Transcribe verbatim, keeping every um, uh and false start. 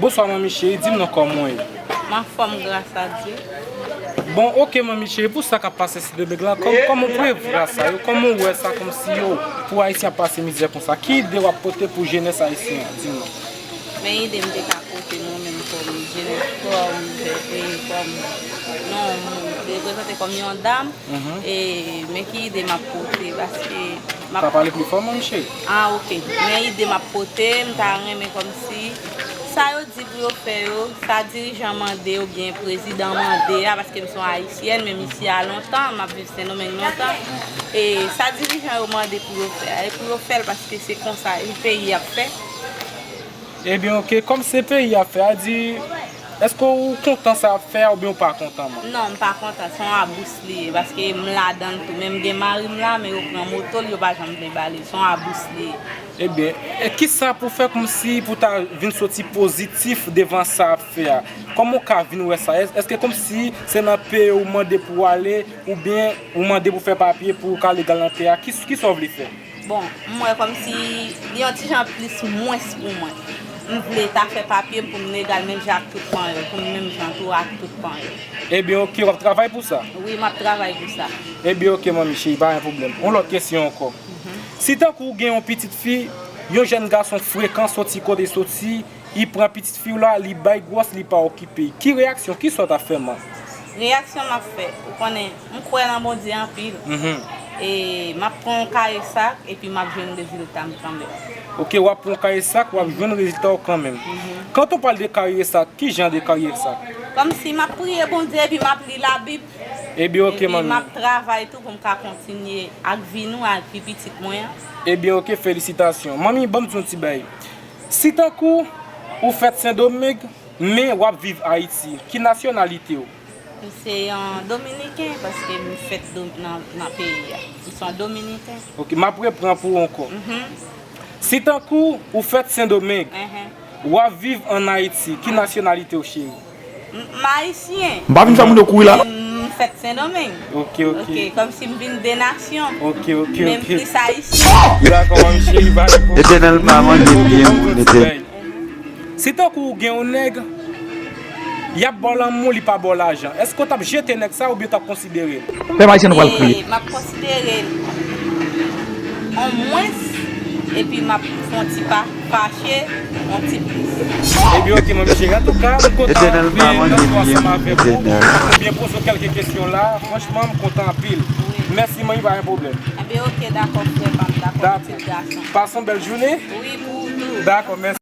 Bonswa manmi cheri, di m non, kòman w ye? M anfòm, gras a Dye. Bon, oke manmi cheri, pou sa k ap pase Sendomeng lan, kòm, kòman w prevwa sa yo? Kòman w wè sa kòmsi yo, pou Ayisyen ap pase mizè konsa? Ki ide w ap pote pou jenès ayisyen an? Di m non. Men ide m te ka pote mwen menm kòm jenès, kòm, e, kòm, non, reprezante kòm yon dam, e, men ki ide m ap pote, paske m ap... Ka pale pli fò, manmi cheri. Ah, oke. Men ide m ap pote, m ta renmen kòmsi sa yo di pou yo fè yo, sa dirijan mande oubyen prezidan mande a, paske m se yon ayisyèn, men m isi a lontan, m ap viv Sendomeng lontan. E sa dirijan yo mande pou yo fè a, e pou yo fè l, paske se konsa, e peyi ap fè. Ebyen, oke, kòm se peyi ap fè a, di, èske ou kontan sa y ap fè a oubyen ou pa kontan, man? Non, m pa kontan, se yon abous li ye, paske m ladan l tou, men m gen mari m la, men yo pran moto l, yo pa janm vle ba li, se yon abous li ye. Ebyen, e kisa pou fè kòmsi pou ta vin soti pozitif devan sa ap fè a? Kòman w ka vin wè sa? Èske kòmsi se nan peyi w mande pou w ale, oubyen ou mande pou fè papye pou w ka legal nan tè a? Ki, kisa w vle fè? Bon, m wè kòmsi li yon ti jan plis mwens pou mwen. M vle ta fè papye m pou m legal menm jan ak tout panyòl, pou m menm jan tou ak tout panyòl. Ebyen, oke, w ap travay pou sa? Wi, m ap travay pou sa. Ebyen, oke, manmi cheri, pa gen pwoblèm. Yon lòt kesyon ankò. Si tankou w gen yon pitit fi, yon jèn gason frekan soti kote l soti, li pran pitit fi w la, li bay gwòs, li pa okipe l. Ki reyaksyon, kisa w t ap fè, man? Reyaksyon m ap fè, ou konnen, m kwè nan Bondye anpil. E m ap pran yon kaye sak, epi m ap jwenn rezilta m kanmenm. Oke, w ap pran yon kaye sak, w ap jwenn rezilta w kanmenm. Quand on parle de kaye sak, ki jan de kaye sak? Kòmsi m ap priye Bondye, epi m ap li Labib. Ebyen, oke, manmi. Epi m ap travay tou pou m ka kontinye ak vi nou, ak vi pitit mwen an. Ebyen, oke, felisitasyon. Manmi, ban m di yon ti bagay. Si tankou ou fèt Sendomeng, men w ap viv Ayiti, ki nasyonalite w? M se yon Dominiken, paske m fèt Dom-, nan, nan peyi a. M se yon Dominiken. Oke, m ap repran pou ou ankò. Si tankou ou fèt Sendomeng, w ap viv ann Ayiti, ki nasyonalite w, cheri? M, m ayisyen. M pa vin fè moun yo kouri la, non. Men m fèt Sendomeng. Oke, oke. Oke, kòmsi m vin de nasyon. Oke, oke, oke. Men m plis ayisyen. Dakò, manmi cheri, pa gen pwoblèm. Etènèl pa manje vye moun, Etènèl. Si tankou w gen yon nèg, y ap ba w lanmou, li pa ba w lajan, èske w t ap jete nèg sa oubyen w t ap konsidere l? Pèp ayisyen nou pral kriye. E m ap konsidere l an mwens, epi m ap fè yon ti pa fache, yon ti plis. Ebyen, oke, manmi cheri. Antouka, m kontan anpil nan fè ansanm avèk ou. Etènèl pa manje vye moun, Etènèl. M byen poze w kèlke kesyon la. Franchman, m kontan anpil. Wi. Mèsi, manmi, pa gen pwoblèm. Ebyen, oke, dakò, frè pa m, dakò, pitit gason. Pase yon bèl jounen. Wi, pou ou tou. Dakò, mèsi.